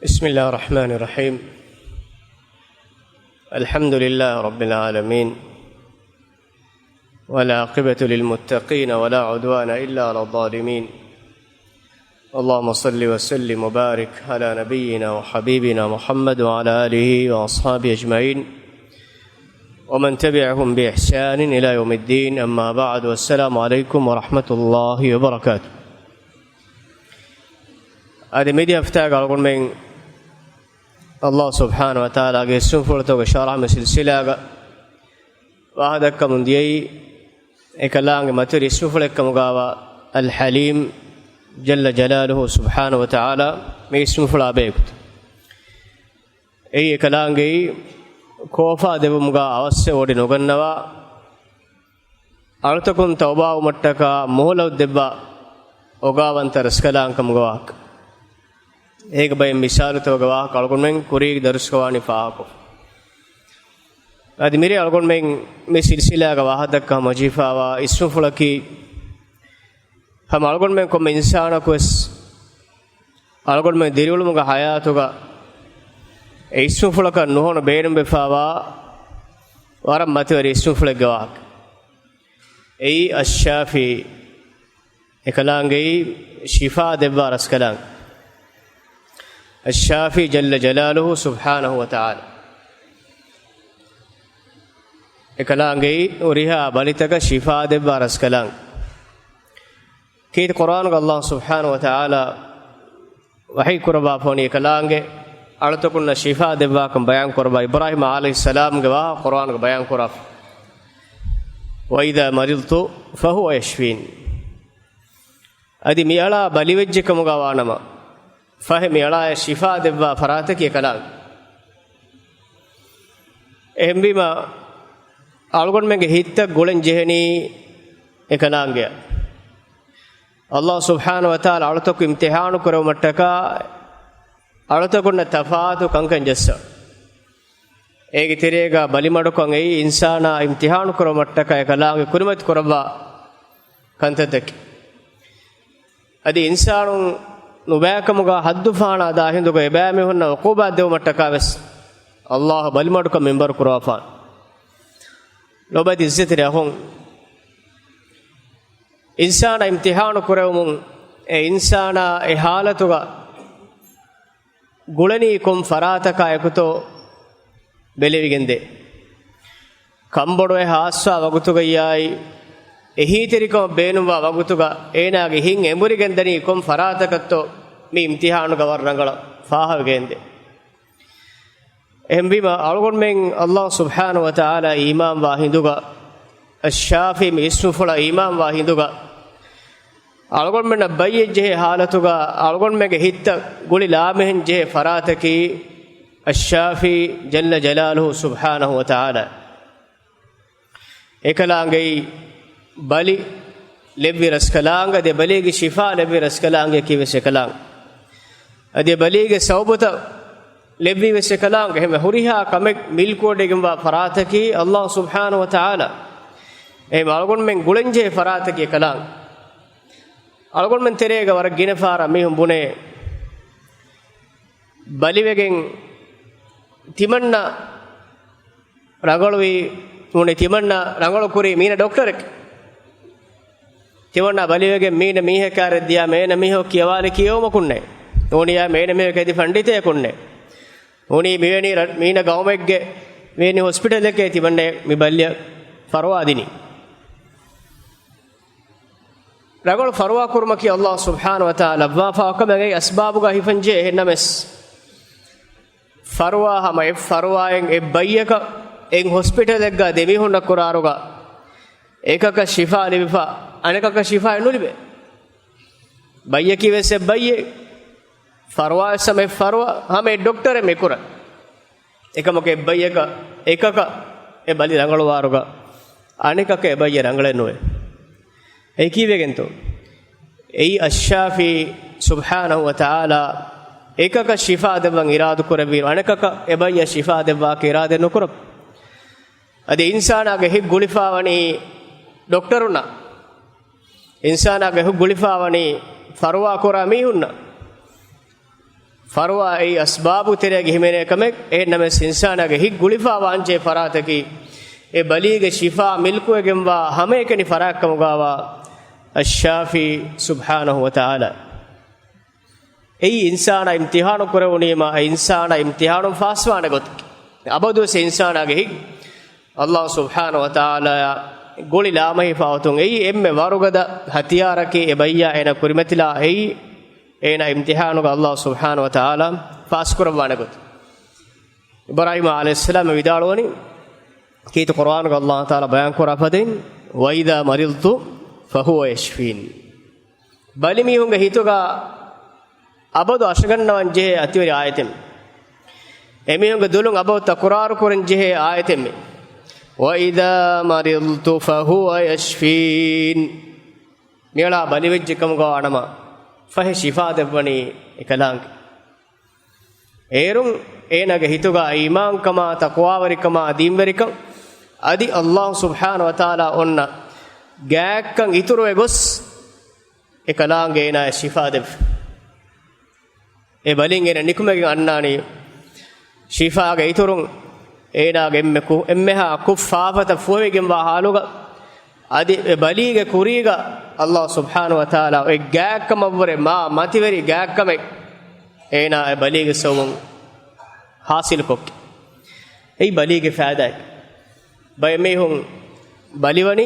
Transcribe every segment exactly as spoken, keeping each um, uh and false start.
بسم الله الرحمن الرحيم. الحمد لله رب العالمين. والعاقبة للمتقين ولا عدوان إلا على الظالمين. اللهم صل وسلم وبارك على نبينا وحبيبنا محمد وعلى آله وأصحابه أجمعين. ومن تبعهم بإحسان إلى يوم الدين. أما بعد. والسلام عليكم ورحمة الله وبركاته. އަދި މިދި ހަފްތާގަ އަޅުގަނޑުމެން ﷲ ސުބްޙާނަހޫ ވަތަޢާލާގެ އިސްމުފުޅުތަކުގެ ޝަރަޙު މި ސިލްސިލާގަ ވާހަކަދައްކަމުން ދިޔައީ، އެކަލާނގެ މަތިވެރި އިސްމުފުޅެއްކަމުގާވާ އަލްޙަލީމް ޖައްލަ ޖަލާލުހޫ ސުބްޙާނަހޫ ވަތަޢާލާ މި އިސްމުފުޅާ ބެހޭގޮތުން. އެއީ އެކަލާނގެއީ ކޯފާ ދެއްވުމުގާ އަވަސްވެ ވޮޑި ނުގަންނަވާ، އަޅުތަކުން ތައުބާވުމަށްޓަކާ މުހުލަތު ދެއްވާ އޮގާވަންތަ ރަސްކަލާނގެކަމުގަ ވާހަކަ. އޭގެ ބައެއް މިސާލުތަކުގެ ވާހަކަ އަޅުގަނޑުމެން ކުރީގެ ދަރުސްގަ ވާނީ ފާހަގަކޮށްފަ. އަދި މިރޭ އަޅުގަނޑުމެން މި ސިލްސިލާގަ ވާހަކަދައްކާ ހަމަޖެހިފާވާ އިސްމުފުޅަކީ، ހަމަ އަޅުގަނޑުމެން ކޮންމެ އިންސާނަކުވެސް އަޅުގަނޑުމެން ދިރިއުޅުމުގެ ޙަޔާތުގަ އެ އިސްމުފުޅަކަށް ނުހަނު ބޭނުންވެފާވާ ވަރަށް މަތިވެރި އިސްމުފުޅެއްގެ ވާހަކަ. އެއީ އައްޝާފީ. އެކަލާނގެއީ ޝިފާ ދެއްވާ ރަސްކަލާނގެ. އައްޝާފީ ޖައްލަ ޖަލާލުހޫ ސުބްޙާނަހޫ ވަތަޢާލާ. އެކަލާނގެއީ ހުރިހާ ބަލިތަކަށް ޝިފާ ދެއްވާ ރަސްކަލާނގެ. ކީރިތި ޤުރްއާނުގަ ﷲ ސުބްޙާނަހޫ ވަތަޢާލާ ވަޙީ ކުރައްވާފަ ވަނީ އެކަލާނގެ އަޅުތަކުންނަށް ޝިފާ ދެއްވާކަން ބަޔާން ކުރައްވާ. އިބްރާހީމް ޢަލައިހިއްސަލާމްގެ ވާހަކަ ޤުރްއާނުގަ ބަޔާން ކުރާފަ، "وإذا مرضت فهو يشفين." އަދި މިއަޅާ ބަލިވެއްޖެ ކަމުގަ ވާނަމަ، ފަހެ މިއަޅާޔަށް ޝިފާ ދެއްވާ ފަރާތަކީ އެކަލާނގެ. އެހެންވީމަ، އަޅުގަނޑުމެންގެ ހިތްތައް ގުޅެން ޖެހެނީ އެކަލާނގެއަށް. ﷲ ސުބްޙާނަހޫ ވަތަޢާލާ އަޅުތަކު އިމްތިޙާނު ކުރެވުމަށްޓަކާ އަޅުތަކުންނަށް ތަފާތު ކަންކަން ޖައްސަ. އޭގެ ތެރޭގަ ބަލިމަޑުކަން އެއީ އިންސާނާ އިމްތިޙާނު ކުރުމަށްޓަކާ އެކަލާނގެ ކުރިމަތި ކުރައްވާ ކަންތައްތަކެއް. އަދި އިންސާނުން ނުބައިކަމުގަ ހައްދު ފަހަނާ ދާ ހިނދުގަ އެބައިމީހުންނަށް ޢުޤޫބާތް ދެވުމަށްޓަކާ ވެސް ﷲ ބަލިމަޑުކަން މިންވަރު ކުރައްވާފާނެ. ލޯބިވެތި ޢިއްޒަތްތެރި އަޚުން، އިންސާނާ އިމްތިޙާނު ކުރެވުމުން އެ އިންސާނާ އެ ޙާލަތުގަ ގުޅެނީ ކޮން ފަރާތަކާއެކުތޯ ބެލެވިގެންދޭ. ކަންބޮޑުވެ ހާސްވާ ވަގުތުގައްޔާއި، އެހީތެރިކަމަށް ބޭނުންވާ ވަގުތުގަ އޭނާގެ ހިތް އެނބުރިގެންދަނީ ކޮން ފަރާތަކަށްތޯ މި އިމްތިޙާނުގަ ވަރަށް ރަނގަޅަށް ފާހަގަވެގެންދޭ. އެހެންވީމަ، އަޅުގަނޑުމެން ﷲ ސުބްޙާނަހޫ ވަތަޢާލާ އީމާންވާ ހިނދުގަ، އައްޝާފީ މި އިސްމުފުޅަށް އީމާންވާ ހިނދުގަ، އަޅުގަނޑުމެންނަށް ބައްޔެއްޖެހޭ ޙާލަތުގަ އަޅުގަނޑުމެންގެ ހިތްތައް ގުޅި ލާމެހެން ޖެހޭ ފަރާތަކީ އައްޝާފީ ޖައްލަ ޖަލާލުހޫ ސުބްޙާނަހޫ ވަތަޢާލާ. އެކަލާނގެއީ ބަލި ލެއްވި ރަސްކަލާނގެ، އަދި ބަލީގެ ޝިފާ ލެއްވި ރަސްކަލާނގެއަކީ ވެސް އެކަލާނގެ. އަދި ބަލީގެ ސަބަބުތައް ލެއްވީ ވެސް އެކަލާނގެ. އެހެންވެ ހުރިހާ ކަމެއް މިލްކުވެޑިގެންވާ ފަރާތަކީ ﷲ ސުބްޙާނަހޫ ވަތަޢާލާ. އެހެން އަޅުގަނޑުމެން ގުޅެންޖެހޭ ފަރާތަކީ އެކަލާނގެ. އަޅުގަނޑުމެން ތެރޭގަ ވަރަށް ގިނަ ފަހަރަށް މީހުން ބުނޭ، ބަލިވެގެން ތިމަންނަ ރަނގަޅުވީ، ނޫނީ ތިމަންނަ ރަނގަޅުކުރީ މީނަ ޑޮކްޓަރެކޭ. ތިމަންނަ ބަލިވެގެން މީނަ މީހެއް ކާރެއް ދިޔާ މޭނަ މީހަކު ކިޔަވާލި ކިޔެވުމަކުންނޭ. ނޫނިޔާ މޭނަ މީހަކު އެދި ފަންޑިތަޔަކުންނޭ. ނޫނީ މިވެނި ރަ-، މީނަ ގައުމެއްގެ މިވެނި ހޮސްޕިޓަލެކޭ ތިމަންނަ މި ބައްލިޔަ ފަރުވާ ދިނީ. ރަނގަޅު ފަރުވާ ކުރުމަކީ ﷲ ސުބްޙާނަހޫ ވަތަޢާލާ ލައްވާފަ ކަމެއް. އެއީ އަސްބާބުގަ ހިފަންޖެހޭ. އެހެންނަމަވެސް، ފަރުވާ ހަމަ އެއް ފަރުވާއެއް އެއް ބައްޔަކަށް އެއް ހޮސްޕިޓަލެއްގަ ދެމީހުންނަށް ކުރާރުގަ އެކަކަށް ޝިފާ ލިބިފަ، އަނެކަކަށް ޝިފާއެއް ނުލިބޭ. ބައްޔަކީ ވެސް އެއް ބައްޔެއް، ފަރުވާ ވެސް ހަމަ އެއް ފަރުވާ، ހަމަ އެއް ޑޮކްޓަރެއް މި ކުރަން. އެކަމަކު އެއްބައްޔަކަށް އެކަކަށް އެ ބަލި ރަނގަޅުވާރުގަ އަނެކަކަށް އެ ބައްޔެއް ރަނގަޅެއް ނުވޭ. އެ ކީއްވެގެންތޯ؟ އެއީ އައްޝާފީ ސުބްޙާނަހޫ ވަތަޢާލާ އެކަކަށް ޝިފާ ދެއްވަން އިރާދަ ކުރެއްވިއިރު، އަނެކަކަށް އެ ބައްޔަށް ޝިފާ ދެއްވާކަށް އިރާދަ ނުކުރައްވާ. އަދި އިންސާނާގެ ހިތް ގުޅިފާވަނީ ޑޮކްޓަރުންނާ، އިންސާނާގެ ހިތް ގުޅިފާވަނީ ފަރުވާ ކުރާ މީހުންނާ. ފަރުވާ އެއީ އަސްބާބު ތެރޭގަ ހިމެނޭ ކަމެއް. އެހެންނަމަވެސް އިންސާނާގެ ހިތް ގުޅިފާވާންޖެހޭ ފަރާތަކީ އެ ބަލީގެ ޝިފާ މިލްކުވެގެންވާ ހަމައެކަނި ފަރާތްކަމުގާވާ އައްޝާފީ ސުބްޙާނަހު ވަތަޢާލާ. އެއީ އިންސާނާ އިމްތިޙާނު ކުރެވުނީމާ، އެ އިންސާނާ އިމްތިޙާނުން ފާސްވާނެ ގޮތަކީ. އަބަދުވެސް އިންސާނާގެ ހިތް އައްލާހު ސުބްޙާނަހު ވަތަޢާލާއާ ގުޅި ލާމެހިފާ އޮތުން އެއީ އެންމެ ވަރުގަދަ ހަތިޔާރަކީ އެ ބައްޔާ އޭނަ ކުރިމަތިލާ އެއީ އޭނާ އިމްތިޙާނުގަ އައްލާހު ސުބްޙާނަހު ވަތަޢާލާ ފާސްކުރައްވާނެ ގޮތަށް. އިބްރާހީމް ޢަލައިހިއްސަލާމް ވިދާޅުވަނީ، ކީރިތި ޤުރްއާނުގަ އައްލާހު ތަޢާލާ ބަޔާންކުރާ ފަދައިން، "وَإِذَا مَرِضْتُ فَهُوَ يَشْفِينِ." ބަލި މީހުންގެ ހިތުގަ އަބަދު އަށަގަންނަވަން ޖެހޭ އަތިވެރި އާޔަތެއް. އެމީހުންގެ ދުލުން އަބަދު ތަކުރާރު ކުރަން ޖެހޭ އާޔަތެއް މި. "وَإِذَا مَرِضْتُ فَهُوَ يَشْفِينِ." މިއަޅާ ބަލިވެއްޖެ ކަމުގަ ވާނަމަ، ފަހެ ޝިފާ ދެއްވަނީ އެކަލާނގެ. އޭރުން އޭނާގެ ހިތުގަ އީމާންކަމާ، ތަޤްވާވެރިކަމާ، ދީންވެރިކަން، އަދި އައްލާހު ސުބްޙާނަހު ވަތަޢާލާ އޮންނަ ގާތްކަން އިތުރުވެ ގޮސް، އެ ކަލާނގެ އޭނާޔަށް ޝިފާ ދެއްވި. އެ ބަލިން އޭނަ ނިކުމެގެން އަންނާނީ، ޝިފާގެ އިތުރުން އޭނާގެ އެންމެ ކު-، އެންމެހާ ކުށް ފާފަތައް ފުހެވިގެންވާ ޙާލުގަ، އަދި އެ ބަލީގެ ކުރީގަ އައްލާހު ސުބްޙާނަހު ވަތަޢާލާ އޮތް ގާތްކަމަށްވުރެ މާ މަތިވެރި ގާތްކަމެއް އޭނާ އެ ބަލީގެ ސަބަބުން ޙާޞިލުކޮށްގެން. އެއީ ބަލީގެ ފައިދާއެއް. ބައެއް މީހުން ބަލިވަނީ،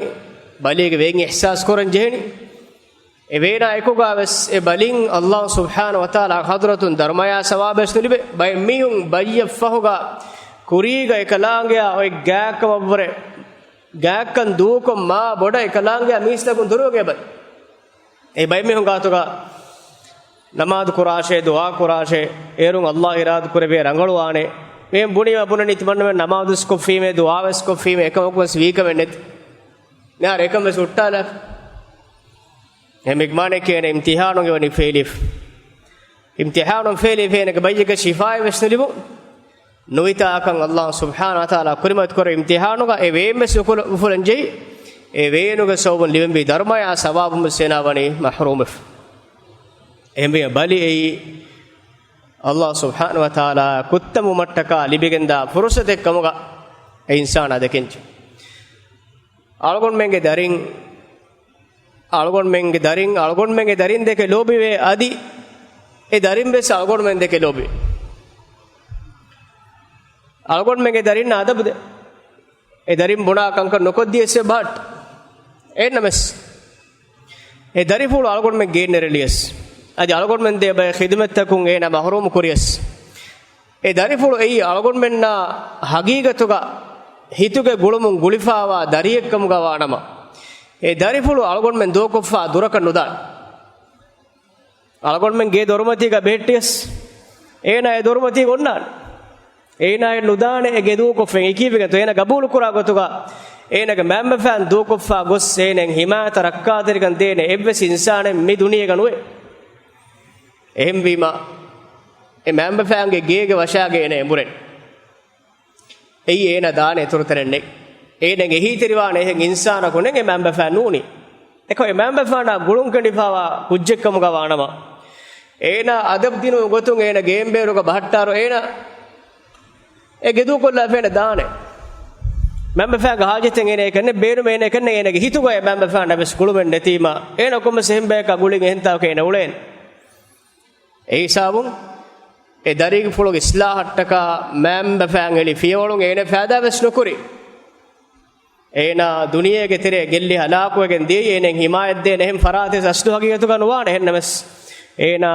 ބަލީގެ ވޭން އިޙްސާސް ކުރަން ޖެހެނީ. އެ ވޭނާ އެކުގަ ވެސް އެ ބަލިން އައްލާހު ސުބްޙާނަހު ވަތަޢާލާ ޙަޟްރަތުން ދަރުމަޔާ ސަވާބެއް ނުލިބޭ. ބައެއް މީހުން ބައްޔަށްފަހުގަ ކުރީގަ އެކަލާނގެއާ އޮތް ގާތްކަމަށްވުރެ ގާތްކަން ދޫކޮށް މާ ބޮޑަށް އެކަލާނގެއާ މީސްތަކުން ދުރުވެގެން އެބަ. އެ ބައެއް މީހުން ގާތުގަ ނަމާދު ކުރާށޭ، ދުޢާ ކުރާށޭ، އޭރުން އައްލާހު އިރާދަ ކުރެއްވިއޭ ރަނގަޅުވާނެ. އެހެން ބުނީމަ ބުނަނީ ތިމަންނަމެން ނަމާދުވެސް ކޮށްފީމޭ، ދުޢާވެސް ކޮށްފީމޭ، އެކަމަކުވެސް ވީކަމެއް ނެތި. މިހާރު އެކަން ވެސް ހުއްޓާލާފަ. އެހެން މާނައަކީ އޭނަ އިމްތިޙާނުގަ ވަނީ ފެއިލީފަ. އިމްތިޙާނުން ފެއިލީފަ އޭނަގެ ބައްޔެއްގެ ޝިފާއެއް ވެސް ނުލިބުން. ނުވިތާކަން އައްލާހު ސުބްޙާނަހު ވަތަޢާލާ ކުރިމަތި ކުރެއްވި އިމްތިޙާނުގަ އެ ވޭން ވެސް އުފުލަ-، އުފުލަން ޖެހި، އެ ވޭނުގެ ސަބަބުން ލިބެންވީ ދަރުމަޔާ ސަވާބުން ވެސް އޭނާ ވަނީ މަޙްރޫމެފަ. އެހެންވީމަ ބަލި އެއީ އައްލާހު ސުބްޙާނަހު ވަތަޢާލާ ކުއްތަންވުމަށްޓަކާ ލިބިގެންދާ ފުރުޞަތެއް ކަމުގަ އެ އިންސާނާ ދެކެންޖެ. އަޅުގަނޑުމެންގެ ދަރިން، އަޅުގަނޑުމެންގެ ދަރިން، އަޅުގަނޑުމެންގެ ދަރިން ދެކެ ލޯބިވޭ، އަދި އެ ދަރިން ވެސް އަޅުގަނޑުމެން ދެކެ ލޯބިވޭ. އަޅުގަނޑުމެންގެ ދަރިންނަށް އަދަބު ދޭ. އެ ދަރިން ބުނާ ކަންކަން ނުކޮށްދިޔަސް އެބަހައްޓާ. އެހެންނަމަވެސް، އެ ދަރިފުޅު އަޅުގަނޑުމެން ގެއިން ނެރެލިޔަސް، އަދި އަޅުގަނޑުމެން ދޭ ބައެއް ޚިދުމަތްތަކުން އޭނާ މަޙްރޫމު ކުރިޔަސް، އެ ދަރިފުޅު އެއީ އަޅުގަނޑުމެންނާ ހަގީގަތުގަ ހިތުގެ ގުޅުމުން ގުޅިފާވާ ދަރިއެއްކަމުގަ ވާނަމަ، އެ ދަރިފުޅު އަޅުގަނޑުމެން ދޫކޮށްފާ ދުރަކަށް ނުދާނެ. އަޅުގަނޑުމެން ގޭ ދޮރުމަތީގަ ބެހެއްޓިޔަސް، އޭނާ އެ ދޮރުމަތީގަ އޮންނާނެ. އޭނާއެއް ނުދާނެ އެ ގެ ދޫކޮށްފައި. އެ ކީއްވެގެންތޯ؟ އޭނާ ގަބޫލުކުރާ ގޮތުގަ އޭނާގެ މައިންބަފައިން ދޫކޮށްފާ ގޮސް އޭނައަށް ހިމާޔަތަށް ރައްކާތެރިކަން ދޭނެ އެއްވެސް އިންސާނެއް މި ދުނިޔޭގަ ނުވޭ. އެހެންވީމަ، އެ މައިންބަފައިންގެ ގޭގެ ވަށާގެ އޭނަ އެނބުރޭނެ. އެއީ އޭނަ ދާނެ އިތުރު ތަނެއް ނެތް. އޭނައަށް އެހީތެރިވާނެ އެހެން އިންސާނަކު ނެތް އެ މައިންބަފައިން ނޫނީ. އެކަމް އެ މައިންބަފައިންނާ ގުޅުން ކެނޑިފާވާ ކުއްޖެއްކަމުގަ ވާނަމަ، އޭނާ އަދަބު ދިނުމުގެ ގޮތުން އޭނަ ގޭންބޭރުގަ ބަހައްޓާއިރު އޭނަ އެ ގެ ދޫކޮށްލާފަ އޭނަ ދާނެ. މައިންބަފައިންގެ ހާޖަތެއް އޭނައަކަށް ނެތް، ބޭނުމެއް އޭނައަކަށް ނެތް، އޭނަގެ ހިތުގައި މައިންބަފައިންނަށް ވެސް ގުޅުމެއް ނެތީމަ، އޭނަ ކޮންމެސް އެހެން ބަޔަކާ ގުޅިގެން އެހެން ތާކު އޭނަ އުޅޭނެ. އެ ހިސާބުން އެ ދަރިފުޅުގެ އިސްލާހަށްޓަކާ މައިންބަފައިން އެޅި ފިޔަވަޅުން އޭނަ ފައިދާ ވެސް ނުކުރި. އޭނާ ދުނިޔޭގެ ތެރޭ ގެއްލި ހަލާކުވެގެން ދިޔައީ އޭނައަށް ހިމާޔަތް ދޭނެ އެހެން ފަރާތެއް އަސްލު ހަގީގަތުގަ ނުވާނެ. އެހެންނަމަވެސް، އޭނާ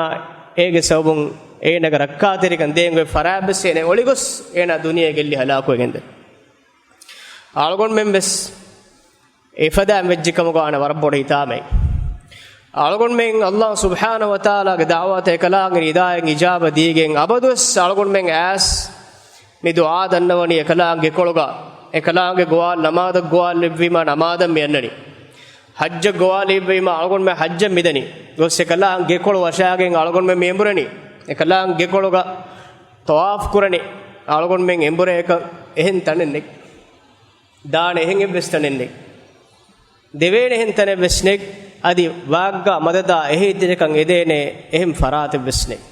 އޭގެ ސަބަބުން އޭނަގެ ރައްކާތެރިކަން ދޭން އޮތް ފަރާތްވެސް އޭނަ އޮޅިގޮސް އޭނާ ދުނިޔޭ ގެއްލި ހަލާކުވެގެންދޭ. އަޅުގަނޑުމެން ވެސް އެފަދައިން ވެއްޖެ ކަމުގަ ވާނެ ވަރަށް ބޮޑު ހިތާމައެއް. އަޅުގަނޑުމެން އައްލާހު ސުބްޙާނަހު ވަތަޢާލާގެ ދަޢުވަތަށް އެކަލާނގެ ނިދާއަށް އިޖާބަ ދީގެން އަބަދުވެސް އަޅުގަނޑުމެން އައިސް މި ދުޢާ ދަންނަވަނީ އެކަލާނގެ ގެކޮޅުގަ، އެކަލާނގެ ގޮވާލް ނަމާދަށް ގޮވާލިއްވީމަ ނަމާދަށް މި އަންނަނީ. ޙައްޖަށް ގޮވާލިއްވީމަ އަޅުގަނޑުމެން ޙައްޖަށް މިދަނީ. ގޮސް އެކަލާނގެ ގެކޮޅު ވަށާގެން އަޅުގަނޑުމެން މި އެނބުރަނީ. އެކަލާނގެ ގެކޮޅުގަ ޠަވާފް ކުރަނީ. އަޅުގަނޑުމެން އެނބުރޭކަށް އެހެން ތަނެއް ނެތް. ދާނެ އެހެން އެއްވެސް ތަނެއް ނެތް. ދެވޭނެ އެހެން ތަނެއް ވެސް ނެތް. އަދި ވާގްގާ މަދަދާ އެހީތެރިކަން އެދޭނެ އެހެން ފަރާތެއް ވެސް ނެތް.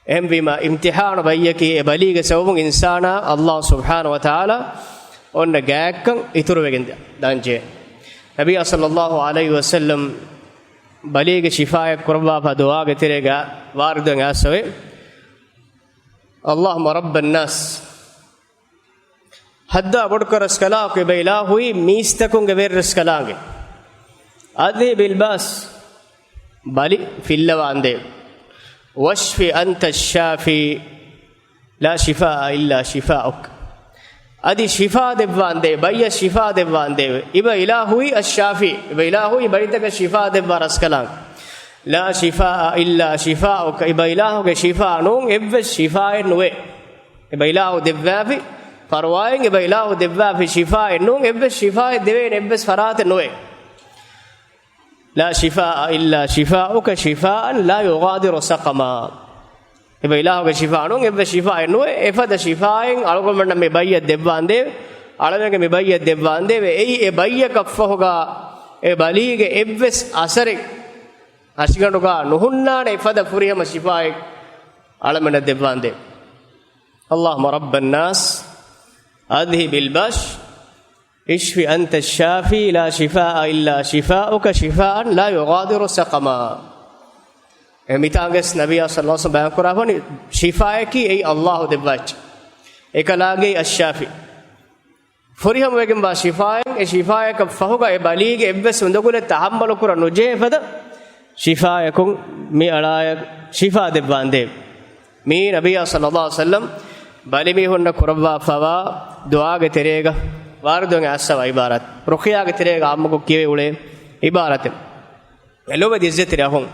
އެހެންވީމަ، އިމްތިޙާނު ބައްޔަކީ އެ ބަލީގެ ސަބަބުން އިންސާނާ އައްލާހު ސުބްޙާނަހު ވަތަޢާލާ އޮންނަ ގާތްކަން އިތުރުވެގެން ދާންޖެހޭ. ނަބިއްޔާ ޞައްލައްލާހު ޢަލައިހި ވަސައްލަމް ބަލީގެ ޝިފާއެއް ކުރައްވާފަ ދުޢާގެ ތެރޭގަ ވާރިދުވެ އައިސްފަވޭ، اللهم رب الناس، ހައްދާ ބޮޑުކޮށް ރަސްކަލާކޮ އެބައިލާހުއީ މީސްތަކުންގެ ވެރި ރަސްކަލާނގެ. أذهب البأس، ބަލި ފިއްލަވާނދޭވެ. واشف أنت الشافي، لا شفاء إلا شفاؤك. އަދި ޝިފާ ދެއްވާނދޭވެ، ބައްޔަށް ޝިފާ ދެއްވާނދޭވެ. އެބައިލާހުއީ އައްޝާފީ، އެބައިލާހުއީ ބަލިތަކަށް ޝިފާ ދެއްވާ ރަސްކަލާނގެ. لا شفاء إلا شفاؤك، އެބައިލާހުގެ ޝިފާ ނޫން އެއްވެސް ޝިފާއެއް ނުވޭ. އެބައިލާހު ދެއްވާފި ފަރުވާއެއް، އެބައިލާހު ދެއްވާފި ޝިފާއެއް ނޫން އެއްވެސް ޝިފާއެއް ދެވޭނެ އެއްވެސް ފަރާތެއް ނުވޭ. لا شفاء إلا شفاؤك شفاء لا يغادر سقما. އެބައިލާހުގެ ޝިފާ ނޫން އެއްވެސް ޝިފާއެއް ނުވޭ. އެފަދަ ޝިފާއެއް އަޅުގަނޑުމެންނަށް މި ބައްޔަށް ދެއްވާނދޭވެ. އަޅަމެންގެ މި ބައްޔަށް ދެއްވާނދޭވެ. އެއީ އެ ބައްޔަކަށްފަހުގަ އެ ބަލީގެ އެއްވެސް އަސަރެއް ހަށިގަނޑުގަ ނުހުންނާނެ އެފަދަ ފުރިހަމަ ޝިފާއެއް އަޅަމެންނަށް ދެއްވާނދޭވެ. اللهم رب الناس أذهب البأس، اشف أنت الشافي، لا شفاء إلا شفاؤك، شفاء لا يغادر سقما. އެ މިތާނގެސް ނަބިއްޔާ ޞައްލައްލާހު ޢަލައިހި ވަސައްލަމް ބަޔާންކުރާފަނި ޝިފާއަކީ އެއީ އައްލާހު ދެއްވާ އެއްޗެއް. އެކަލާނގެއީ އައްޝާފީ. ފުރިހަމަވެގެންވާ ޝިފާއެއް، އެ ޝިފާއަކަށް ފަހުގަ އެ ބަލީގެ އެއްވެސް އުނދަގުލެއް ތަޙައްމަލު ކުރަން ނުޖެހޭ ފަދަ ޝިފާއަކުން މި އަޅާޔަށް ޝިފާ ދެއްވާނދޭވެ. މީ ނަބިއްޔާ ޞައްލައްލާހު ޢަލައިހި ވަސައްލަމް ބަލިމީހުންނަށް ކުރައްވާފަވާ ދުޢާގެ ތެރޭގަ ވާރިދުވެ އައިސްފަވާ އިބާރާތް. ރުޤިޔާގެ ތެރޭގަ ޢާއްމުކޮށް ކިޔެވޭ އުޅޭ އިބާރާތެއް. ލޯބިވެތި ޢިއްޒަތްތެރި އަޚުން،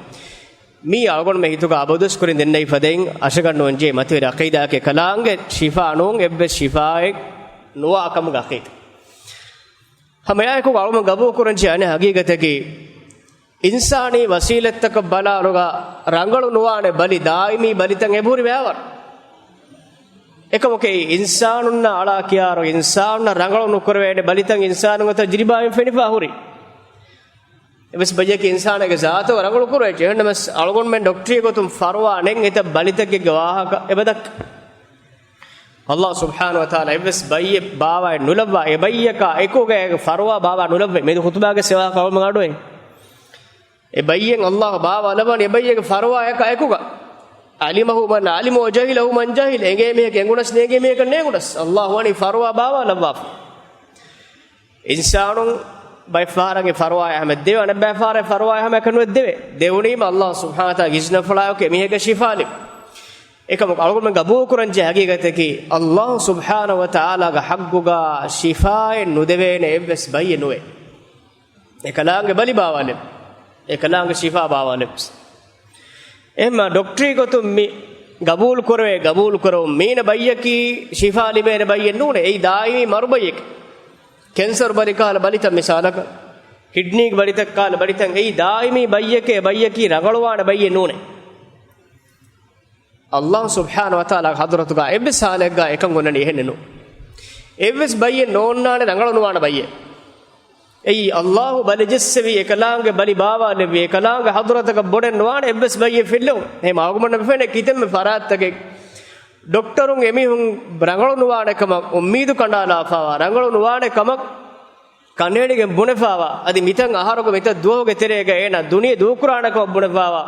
މީ އަޅުގަނޑުމެން ހިތުގަ އަބަދުވެސް ކުރިން ދެންނެވި ފަދައިން އަށަގަނޑު ނުވަންޖެހޭ މަތިވެރި ޢަޤީދާއެކޭ. އެކަލާނގެ ޝިފާ ނޫން އެއްވެސް ޝިފާއެއް ނުވާ ކަމުގެ ޢަޤީދާ. ހަމައެއާއެކު އަޅުގަނޑު ގަބޫލުކުރަންޖެހޭ އަނެއް ޙަޤީޤަތަކީ، އިންސާނީ ވަސީލަތްތަކަށް ބަލާއިރުގަ ރަނގަޅު ނުވާނެ ބަލި، ދާއިމީ ބަލިތައް އެބަހުރި ބައިވަރު. އެކަމަކީ އިންސާނުންނާ އަޅާ ކިޔާއިރު އިންސާނުންނަށް ރަނގަޅު ނުކުރެވޭނެ ބަލިތައް އިންސާނުންގެ ތަޖުރިބާއިން ފެނިފަ ހުރި. އެއްވެސް ބައްޔަކީ އިންސާނެއްގެ ޒާތުގަ ރަނގަޅު ކުރެވޭ. އެހެންނަމަސް އަޅުގަނޑުމެން ޑޮކްޓަރީ ގޮތުން ފަރުވާ ނެތް އެތައް ބަލިތަކެއްގެ ވާހަކަ އެބަދައްކަ. އައްލާހު ސުބްޙާނަހު ވަތަޢާލާ އެއްވެސް ބައްޔެއް ބާވާއެއް ނުލައްވާ، އެ ބައްޔަކާ އެކުގަ އޭގެ ފަރުވާ ބާވާ ނުލައްވޭ. މިއަދު ޚުތުބާގެ ސެވާ ކައުމަށް އަޑުއެ. އެ ބައްޔެއް އައްލާހު ބާވާލައްވާނީ އެ ބައްޔެއްގެ ފަރުވާއަކާ އެކުގަ. عَلِمَهُ مَنْ عَلِمَ وَجَهِلَهُ مَنْ جَهِلَ. އެނގޭ މީހަކަށް އެނގުނަސް، ނޭނގޭ މީހަކަށް ނޭނގުނަސް. އައްލާހު ވަނީ ފަރުވާ ބާވާލައްވާފަ. އިންސާނުން ބައެއް ފަހަރަށް އެ ފަރުވާއެއް ހަމަ ދެވޭ، އަނެއް ބައެއް ފަހަރަށް އެ ފަރުވާއެއް ހަމަ އެކަން ނުވެ ދެވޭ. ދެވުނީމަ އައްލާހު ސުބްޙާނަހު ވަތަޢާލާގެ އިޒްނަފުޅާއެކު އެމީހެއްގެ ޝިފާ ލިބޭ. އެކަމަކު އަޅުގަނޑުމެން ގަބޫލުކުރަންޖެހޭ ޙަޤީޤަތަކީ، އައްލާހު ސުބްޙާނަހު ވަތަޢާލާގެ ޙައްޤުގަ ޝިފާއެއް ނުދެވޭނެ އެއްވެސް ބައްޔެއް ނުވޭ. އެކަލާނގެ ބަލި ބާވާލެއް، އެކަލާނގެ ޝިފާ ބާވާލެއް. އެހެންމަ ޑޮކްޓަރީ ގޮތުން މި ގަބޫލު ކުރެވޭ، ގަބޫލު ކުރެވުން މީނަ ބައްޔަކީ ޝިފާ ލިބޭނެ ބައްޔެއް ނޫނޭ. އެއީ ދާއިމީ މަރު ބައްޔެކޭ. ކެންސަރު ބަލި ކަހަލަ ބަލިތައް މިސާލަކަށް، ކިޑްނީގެ ބަލިތައް ކަހަލަ ބަލިތައް އެއީ ދާއިމީ ބައްޔެކޭ، ބައްޔަކީ ރަނގަޅުވާނެ ބައްޔެއް ނޫނޭ. އައްލާހު ސުބްޙާނަހު ވަތަޢާލާގެ ޙަޟްރަތުގަ އެއްވެސް ޙާލެއްގަ އެކަން އޮންނަނީ އެހެނެއް ނޫން. އެއްވެސް ބައްޔެއް ނޯންނާނެ ރަނގަޅު ނުވާނެ ބައްޔެއް. އެއީ އައްލާހު ބަލި ޖެއްސެވި، އެކަލާނގެ ބަލި ބާވާލެއްވި، އެކަލާނގެ ޙަޟްރަތަކަށް ބޮޑެއް ނުވާނެ އެއްވެސް ބައްޔެއް ފެށިއްލެވުން. އެހެން އަޅުގަނޑުމެންނަށް ފެނޭ ކިތަންމެ ފަރާތްތަކެއް ޑޮކްޓަރުން އެމީހުން ރަނގަޅު ނުވާނެ ކަމަށް އުއްމީދު ކަނޑާލާފައިވާ، ރަނގަޅު ނުވާނެ ކަމަށް ކަނޑައެޅިގެން ބުނެފައިވާ، އަދި މިތަން އަހަރުގެ މިތަން ދުވަހުގެ ތެރޭގަ އޭނާ ދުނިޔެ ދޫކުރާނެ ކަމަށް ބުނެފައިވާ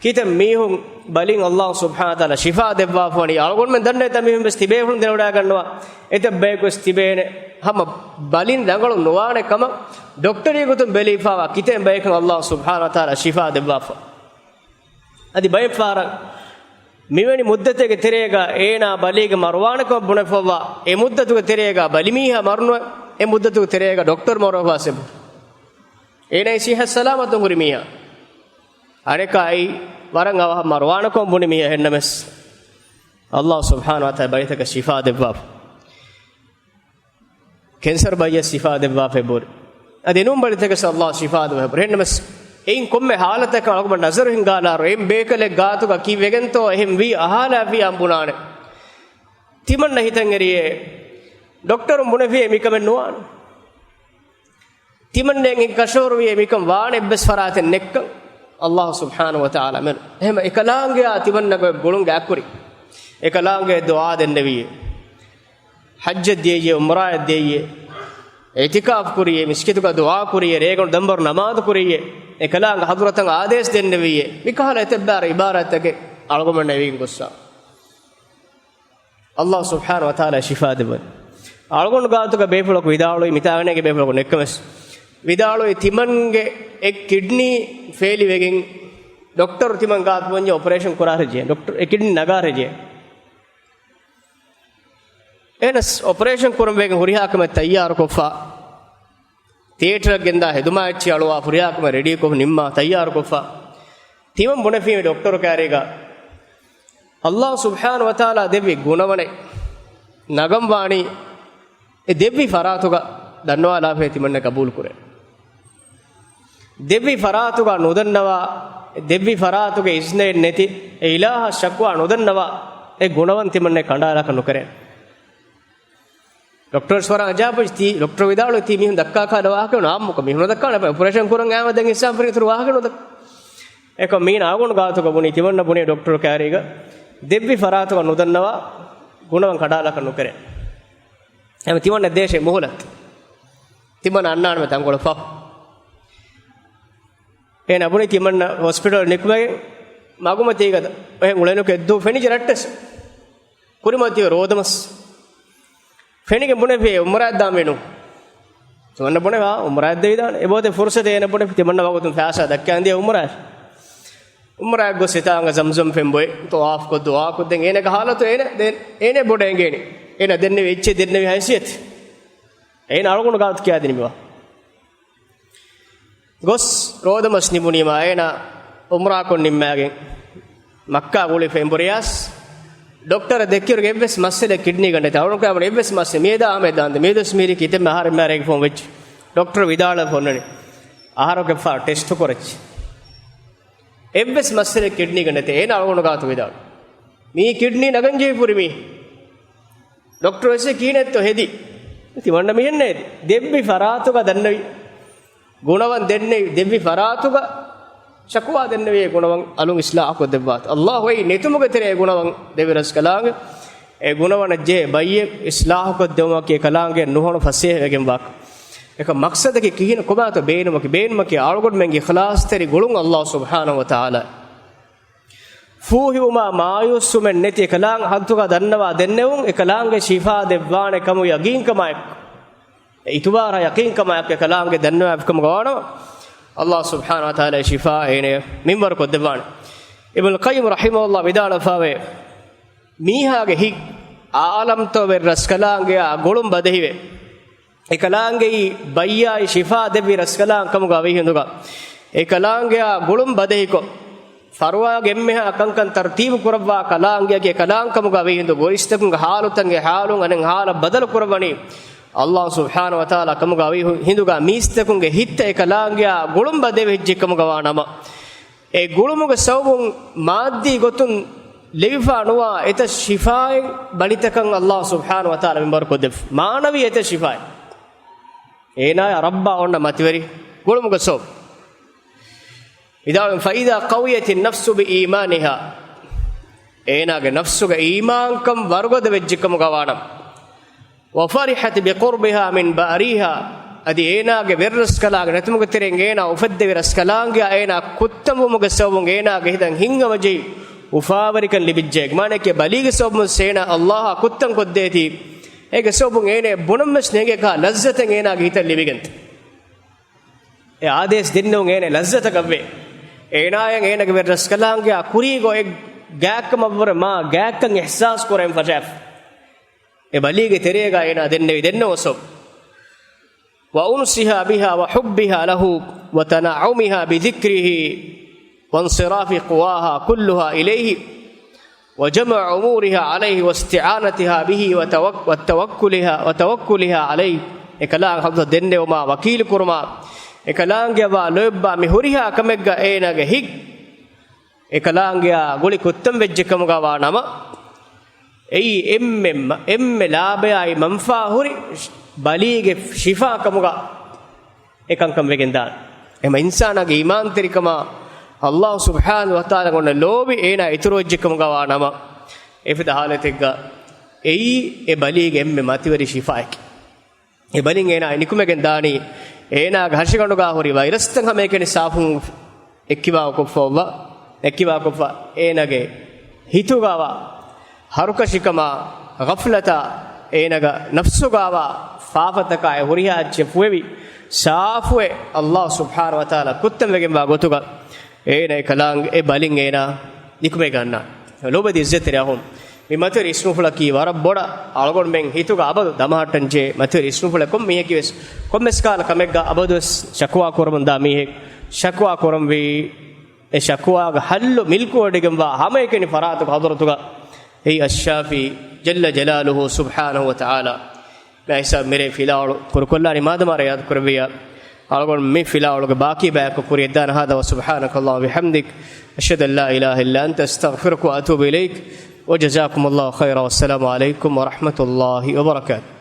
ކިތަން މީހުން ބަލިން އައްލާހު ސުބްޙާނަހު ވަތަޢާލާ ޝިފާ ދެއްވާފަވަނީ. އަޅުގަނޑުމެން ދަންނަ އެތައް މީހުން ވެސް ތިބޭފުޅުން ދެނެވޮޑާގަންނަވާ. އެތައް ބަޔަކު ވެސް ތިބޭނެ ހަމަ ބަލިން ރަނގަޅު ނުވާނެ ކަމަށް ޑޮކްޓަރީ ގޮތުން ބެލިފައިވާ ކިތަން ބަޔަކަށް އައްލާހު ސުބްޙާނަހު ވަތަޢާލާ ޝިފާ ދެއްވާފަ. އަދި ބައެއް ފަހަރަށް މިވެނި މުއްދަތެއްގެ ތެރޭގަ އޭނާ ބަލީގެ މަރުވާނެކަމަށް ބުނެފައްވާ، އެ މުއްދަތުގެ ތެރޭގަ ބަލިމީހާ މަރުނުވެ، އެ މުއްދަތުގެ ތެރޭގަ ޑޮކްޓަރު މަރުވެފަސް އެބު. އޭނާ ސިއްޙަތު ސަލާމަތުން ހުރި މީހާ. އަނެކާ އެއީ ވަރަށް އަވަހަށް މަރުވާނެކަމަށް ބުނި މީހާ ހެންނަމެސް، އައްލާހު ސުބްޙާނަހު ވަތަޢާލާ ބައިތަކަށް ޝިފާ ދެއްވާފަ. ކެންސަރު ބައްޔަށް ޝިފާ ދެއްވާފައި ބުރި. އަދި ނޫން ބަލިތަކަށް އައްލާހު ޝިފާ ދެއްވާފައި ބުރި. އެހެންނަމަސް، އެއިން ކޮންމެ ހާލަތަކަށް އަޅުގަނޑު ނަޒަރު ހިންގާލާރު، އެއިން ބޭކަލެއް ގާތުގަ ކީއްވެގެންތޯ އެހެން ވީ އަހާލާފިޔާ ބުނާނެ. ތިމަންނަ ހިތަށް އެރިއޭ، ޑޮކްޓަރުން ބުނެފިޔޭ މިކަމެއް ނުވާނެ. ތިމަންނައަށް ކަށަވަރުވިޔޭ މިކަން ވާނެ އެއްވެސް ފަރާތެއް ނެއްކަން. އައްލާހު ސުބްޙާނަހު ވަތަޢާލާ މެނު. އެހެމަ އެކަލާނގެއާ ތިމަންނަގެ ގުޅުން ގާތްކުރި. އެކަލާނގެ ދުޢާ ދެންނެވިއޭ. ޙައްޖަށް ދިޔައީ، ޢުމްރާއަށް ދިޔައީ، އިޢްތިކާފް ކުރިއޭ، މިސްކިތުގަ ދުޢާ ކުރިއޭ، ރޭގަނޑު ދަންބަރު ނަމާދު ކުރިއޭ، އެކަލާނގެ ޙަޟްރަތަށް އާދޭސް ދެންނެވިއޭ، މިކަހަލަ އެތައްބާރަ ޢިބާރާތްތަކެއް އަޅުގަނޑުމެންނަށް އެވިގެން ގޮއްސަ. އައްލާހު ސުބްޙާނަހު ވަތަޢާލާ ޝިފާ ދެއްވަން. އަޅުގަނޑު ގާތުގަ ބޭފުޅަކު ވިދާޅުވި، މިތާގަނޭގެ ބޭފުޅަކު ނެއްކަމެސް ވިދާޅުވި، ތިމަންގެ އެއް ކިޑްނީ ފެއިލް ވެގެން ޑޮކްޓަރު ތިމަން ގާތު ބުންޏަ އޮޕަރޭޝަން ކުރާށޭ، ޑޮކްޓަރު އެ ކިޑްނީ ނަގާށޭ. އެހެނަސް އޮޕަރޭޝަން ކުރަން ވެގެން ހުރިހާ ކަމެއް ތައްޔާރުކޮށްފަ، ތިއޭޓަރަށް ގެންދާ ހެދުމާ އެއްޗި އަޅުވާ ހުރިހާ ކަމެއް ރެޑީކޮށް ނިންމާ ތައްޔާރުކޮށްފަ، ތިމަން ބުނެފީމެ ޑޮކްޓަރު ކާރީގަ އައްލާހު ސުބްޙާނަހު ވަތަޢާލާ ދެއްވި ގުނަވަނެއް ނަގަން ވާނީ އެ ދެއްވި ފަރާތުގަ ދަންނަވާލާފައި ތިމަންނަ ގަބޫލު ކުރޭ. ދެއްވި ފަރާތުގަ ނުދަންނަވާ، ދެއްވި ފަރާތުގެ އިޒްނައެއް ނެތި، އެ އިލާހަށް ޝަކުވާ ނުދަންނަވާ، އެ ގުނަވަން ތިމަންނަ ކަނޑާލާކަށް ނުކެރޭ. ޑޮކްޓަރު ވަރަށް އަޖާބު ތީ، ޑޮކްޓަރު ވިދާޅުވީ ތީ މީހުން ދައްކާ ކާލަ ވާހަކަ ނާމުކަ މީހުން ދައްކާ ނަބަ އޮޕަރޭޝަން ކުރަން އާމަ ދެން އިސްލާމް ފަރިތުރު ވާހަކަ ނުދައްކާ. އެކަ މީނަ އަޅުގަނޑު ގާތުގަ ބުނީ ތިމަންނަ ބުނީ ޑޮކްޓަރު ކާރީގަ ދެއްވި ފަރާތުގަ ނުދަންނަވާ ގުނަވަން ކަނޑާލާކަށް ނުކެރޭ. އެމަ ތިމަންނަ ދޭށޭ މުހުލަތު. ތިމަންނަ އަންނާނަމެ ތަންކޮޅަށް ފަހު. އޭނަ ބުނި ތިމަންނަ ހޮސްޕިޓަލް ނިކުމެގެން މަގުމަތީގަ އެހެން އުޅެނުކެ އެއްދުވަހު ފެނިޖެ ރައްޓެސް. ކުރިމަތީ ރޯދަމަސް. ފެނިގެން ބުނެފި އުމްރާއަށް ދާންވީނު. ތިމަންނަ ބުނެފާ އުމްރާއަށް ދެވިދާނެ. އެބޯތެ ފުރުސަތެއް އޭނަ ބުނެފި ތިމަންނަ ވަގުތުން ފައިސާ ދައްކާން ދިޔަ އުމްރާއަށް. އުމްރާއަށް ގޮސް ހިތާނގަ ޒަމްޒަމް ފެން ބޮއި، ޠަވާފް ކޮށް ދުޢާ ކޮށްދެން އޭނަގެ ހާލަތު އޭނަ ދެ-، އޭނަ ބޮޑަށް އެނގޭނެ. އޭނަ ދެންނެވި އެއްޗެއް ދެންނެވި ހައިސިއްޔަތު. އޭނަ އަޅުގަނޑު ގާތު ކިޔާދިނިމިވާ. ގޮސް ރޯދަމަސް ނިމުނީމާ އޭނަ އުމްރާކޮށް ނިންމާގެން މައްކާ ގުޅި ފެންބުރިޔާސް ޑޮކްޓަރަށް ދެއްކިވަރުގެ އެއްވެސް މައްސަލައެއް ކިޑްނީގަ ނެތެ. އަޅުން ކާމަން އެއްވެސް މައްސަލަ މިއެދާ ހަމަ ދާންދެ މިއެދުސް މީރި ކިތެއްމެ އަހަރެން މާރޭގެ ފޯން ވެއްޖެ. ޑޮކްޓަރ ވިދާޅަ ފޮންނަނީ. އަހަރުގެ ފާ ޓެސްޓު ކުރައްޗި. އެއްވެސް މައްސަލައެއް ކިޑްނީގަ ނެތެ. އޭނަ އަޅުގަނޑު ގާތު ވިދާޅު. މީ ކިޑްނީ ނަގަންޖެހި ފުރި މީ. ޑޮކްޓަރު ވެސް ކީނެއްތޯ ހެދި. ތިމަންނަ މިހެންނޭ ދެއްވި ފަރާތުގަ ދަންނަވި. ގުނަވަން ދެންނެވި، ދެއްވި ފަރާތުގަ ޝަކުވާ ދެންނެވި ގުނަވަން އަލުން އިސްލާހުކޮށްދެއްވާތި. އައްލާހު އެއީ ނެތުމުގެ ތެރޭ ގުނަވަން ދެއްވި ރަސްކަލާނގެ. އެ ގުނަވަނަށް ޖެހޭ ބައްޔެއް އިސްލާހުކޮށްދެވުމަކީ ކަލާނގެ ނުހަނު ފަސޭހަވެގެންވާކަން. އެކަ މަޤްޞަދަކީ ކިހިނެއް ކޮބާތޯ ބޭނުމަކީ؟ ބޭނުމަކީ އަޅުގަނޑުމެންގެ އިޚްލާޞްތެރި ގުޅުން އައްލާހު ސުބްޙާނަހު ވަތަޢާލާ. ފޫހިވުމާ މާޔޫސްވުމެއް ނެތި އެކަލާނގެ ހައްދުގަ ދަންނަވާ ދެންނެވުން އެކަލާނގެ ޝިފާ ދެއްވާނެ ކަމު ޔަގީންކަމާއެކު. އެ އިތުބާރާ ޔަޤީންކަމާއެކު އެކަލާނގެ ދަންނަވާފިކަމުގަ ވާނަމަ، އައްލާހު ސުބްޙާނަހު ވަތަޢާލާ ޝިފާ އޭނަޔަށް މިންވަރު ކޮށްދެއްވާނެ. އިބްނުލް ޤައްޔިމް ރަޙިމަހުﷲ ވިދާޅުވެފައިވޭ، މީހާގެ ހިތް އާލަމްތޯ ވެރި ރަސްކަލާނގެއާ ގުޅުން ބަދެހިވެ، އެކަލާނގެއީ ބައްޔާއި ޝިފާ ދެއްވި ރަސްކަލާނގެ ކަމުގަ ވީ ހިނދުގަ، އެކަލާނގެއާ ގުޅުން ބަދެހިކޮށް، ފަރުވާގެ އެންމެހާ ކަންކަން ތަރުތީބު ކުރައްވާ ކަލާނގެއަކީ އެކަލާނގެ ކަމުގަ ވީ ހިނދު، ގޮއިސްތަކުންގެ ހާލުތައް އެ ހާލުން އަނެއް ހާލަށް ބަދަލު ކުރައްވަނީ އައްލާހު ސުބްޙާނަހު ވަތަޢާލާ ކަމުގަ ވީ ހިނދުގަ، މީސްތަކުންގެ ހިތްތައް އެކަލާނގެއާ ގުޅުން ބަދެވިއްޖެ ކަމުގަ ވާ ނަމަ، އެ ގުޅުމުގެ ސަބަބުން މާއްދީ ގޮތުން ލިބިފާ ނުވާ އެތައް ޝިފާއެއް ބަލިތަކަށް އައްލާހު ސުބްޙާނަހު ވަތަޢާލާ މިންވަރު ކޮށްދެއްވި. މާނަވީ އެތައް ޝިފާއެއް. އޭނާޔާ ރައްބާ އޮންނަ މަތިވެރި ގުޅުމުގެ ސަބަބު. ވިދާޅުވި، فإذا قويت النفس بإيمانها، އޭނާގެ ނަފްސުގެ އީމާންކަން ވަރުގަދަ ވެއްޖެ ކަމުގަ ވާނަމަ، وفرحت بقربها من باريها، އަދި އޭނާގެ ވެރިރަސްކަލާނގެ ނެތުމުގެ ތެރެއިން އޭނާ އުފެއްދެވި ރަސްކަލާނގެއާ އޭނާ ކުއްތަންވުމުގެ ސަބަބުން އޭނާގެ ހިތަށް ހިތްހަމަޖެހި އުފާވެރިކަން ލިބިއްޖެ. މާނައަކީ ބަލީގެ ސަބަބުން އޭނާ އައްލާހާ ކުއްތަން ކޮށްދޭތީ، އޭގެ ސަބަބުން އޭނާ ބުނަންވެސް ނޭނގޭ ކާ ލައްޒަތެއް އޭނާގެ ހިތަށް ލިބިގެންތަ. އެ އާދޭސް ދެންނެވުން އޭނަ ލައްޒަތަކަށްވޭ. އޭނާޔަށް އޭނާގެ ވެރިރަސްކަލާނގެއާ ކުރީގޮތް އެއް ގާތްކަމަށްވުރެ މާ ގާތްކަން އިޙްސާސް ކުރެވެން ފަށާފަ. އެ ބަލީގެ ތެރޭގަ އޭނާ ދެންނެވި ދެންނެވުން ސަބަބު. وأنسها بها وحبها له وتنعمها بذكره وانصراف قواها كلها إليه وجمع أمورها عليه واستعانتها به وتوك-، وتوكلها، وتوكلها عليه. އެކަލާ ޙައްދަށް ދެންނެވުމާ، ވަކީލުކުރުމާ، އެކަލާނގެއަށް ވާ ލޯތްބާ މި ހުރިހާ ކަމެއްގަ އޭނާގެ ހިތް އެކަލާނގެއާ ގުޅި ކުއްތަން ވެއްޖެ ކަމުގަ ވާ ނަމަ، އެއީ އެންމެ، އެންމެ ލާބަޔާއި މަންފާ ހުރި ބަލީގެ ޝިފާ ކަމުގަ އެކަންކަން ވެގެންދާނެ. އެމަ އިންސާނާގެ އީމާންތެރިކަމާ، ﷲ ސުބްޙާނަހޫ ވަތަޢާލާ އޮންނަ ލޯބި އޭނާ އިތުރުވެއްޖެކަމުގަވާ ނަމަ، އެފަދަ ޙާލަތެއްގަ އެއީ އެ ބަލީގެ އެންމެ މަތިވެރި ޝިފާއެކޭ. އެ ބަލިން އޭނާ ނިކުމެގެން ދާނީ، އޭނާގެ ހަށިގަނޑުގަ ހުރި ވައިރަސްތައް ހަމައެކަނި ސާފުން އެއްކިބާ ކޮށްފައި، އެއްކިބާ ކޮށްފަ، އޭނާގެ ހިތުގަވާ ހަރުކަށިކަމާ، ޣަފްލަތާ، އޭނާގެ ނަފްސުގަވާ ފާފަތަކާއި ހުރިހާ އެއްޗެއް ފުއެވި، ސާފުވެ ﷲ ސުބްޙާނަހޫ ވަތަޢާލާ ކުއްތަންވެގެންވާ ގޮތުގަ އޭނާ އެ ކަލާނގެ އެ ބަލިން އޭނާ ނިކުމެގަންނާ. ލޯބިވެތި އިއްޒަތްތެރި އަޚުން، މި މަތިވެރި އިސްނުފުޅަކީ ވަރަށް ބޮޑަށް އަޅުގަނޑުމެން ހިތުގަ އަބަދު ދަމަހައްޓަންޖެހޭ މަތިވެރި އިސްނުފުޅެއް. ކޮން މީހަކީވެސް ކޮންމެސް ކަހަލަ ކަމެއްގަ އަބަދުވެސް ޝަކުވާ ކުރަމުންދާ މީހެއް. ޝަކުވާ ކުރަންވީ، އެ ޝަކުވާގެ ޙައްލު މިލްކުވެވޮޑިގެންވާ ހަމައެކަނި ފަރާތުގެ ޙަޟްރަތުގަ އެއީ އައްޝާފީ ޖައްލަ ޖަލާލުހޫ ސުބްޙާނަހޫ ވަތަޢާލާ. މާތް ސާބް މިރޭ ފިލާވަޅު ކުރުކޮށްލާނީ މާދަމާ ރައްޔާތު ކުރެއްވިއްޔާ، އަޅުގަނޑު މި ފިލާވަޅުގެ ބާކީ ބަޔަކަށް ކުރިޔަށްދާނަން. هذا وسبحانك اللهم وبحمدك، أشهد أن لا إله إلا أنت، أستغفرك وأتوب إليك، وجزاكم الله خيرا، والسلام عليكم ورحمة الله وبركاته.